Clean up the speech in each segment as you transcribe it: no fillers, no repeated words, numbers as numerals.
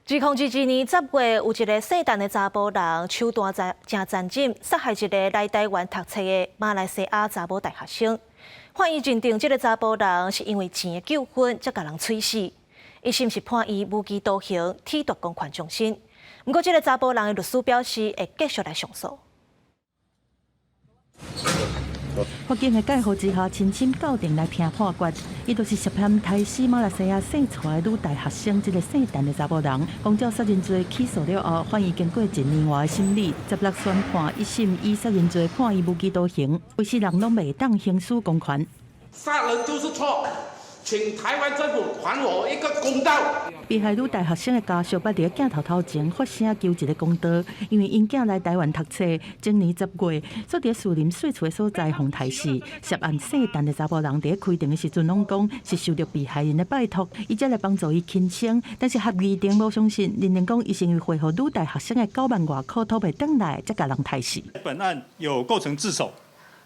2022年10月，有一个姓陳的查埔人，手段真誠殘忍，殺害一个來台灣讀冊的馬來西亞查某大學生。法院認定這个查埔人是因為錢的糾紛，才共人喙死。一審是判伊無期徒刑，褫奪公權終身。毋過，這个查埔人的律師表示會繼續來上訴。法警的介護之下，親身到庭來聽判決。伊就是涉嫌刣死馬來西亞姓蔡的女大學生，這个姓陳的查某人。公照殺人罪起訴了後，法院經過一年外的審理，16宣判一審以殺人罪判伊無期徒刑，規世人攏袂當行使公權。殺人就是錯，請台灣政府還我一個公道。被害女大學生的家屬捌佇鏡頭頭前發聲求一个公道，因為𪜶囝來台灣讀冊，前年十月，煞佇士林稅厝的所在予刣死。涉案姓陳的查埔人佇開庭的時陣，攏講是受著被害人的拜託，伊才來幫助伊輕生。但是合議庭無相信，認定講伊是因為匯予女大學生的9萬外箍討袂轉來，才共人刣死。本案有構成自首，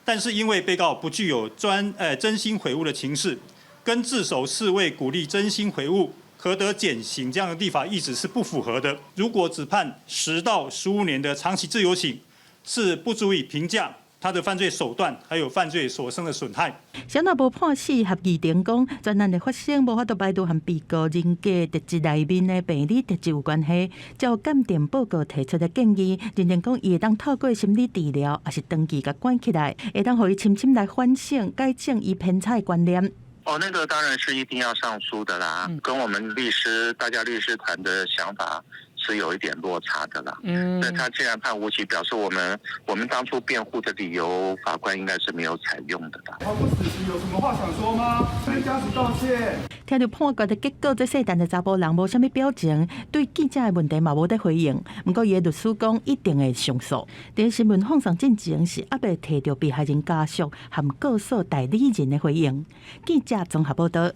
但是因為被告不具有專真心悔悟的情事，跟自首是為鼓勵真心悔悟，可得減刑這樣的立法意旨是不符合的。如果只判10到15年的長期自由刑，是不足以評價他的犯罪手段，還有犯罪所生的損害。小若無判死，合議庭講，全案的發生無法度排除和被告人格特質內面的病理特質有關係。照鑑定報告提出的建議，認定講伊會當透過心理治療，抑是長期共關起來，會當予伊深深來反省，改正伊偏差的觀念。哦，那個當然是一定要上訴的啦，跟我們律師、大家律師團的想法是有一點落差的啦。那他既然判無期，表示我們當初辯護的理由，法官應該是沒有採用的啦。超過死刑有什麼話想說嗎？跟家屬道歉。聽著判決的結果，這姓陳的查埔人無啥物表情，對記者的問題嘛無咧回應。毋過，伊的律師講一定會上訴。佇新聞放送進前是猶未提著被害人家屬和告訴代理人的回應。記者綜合報道。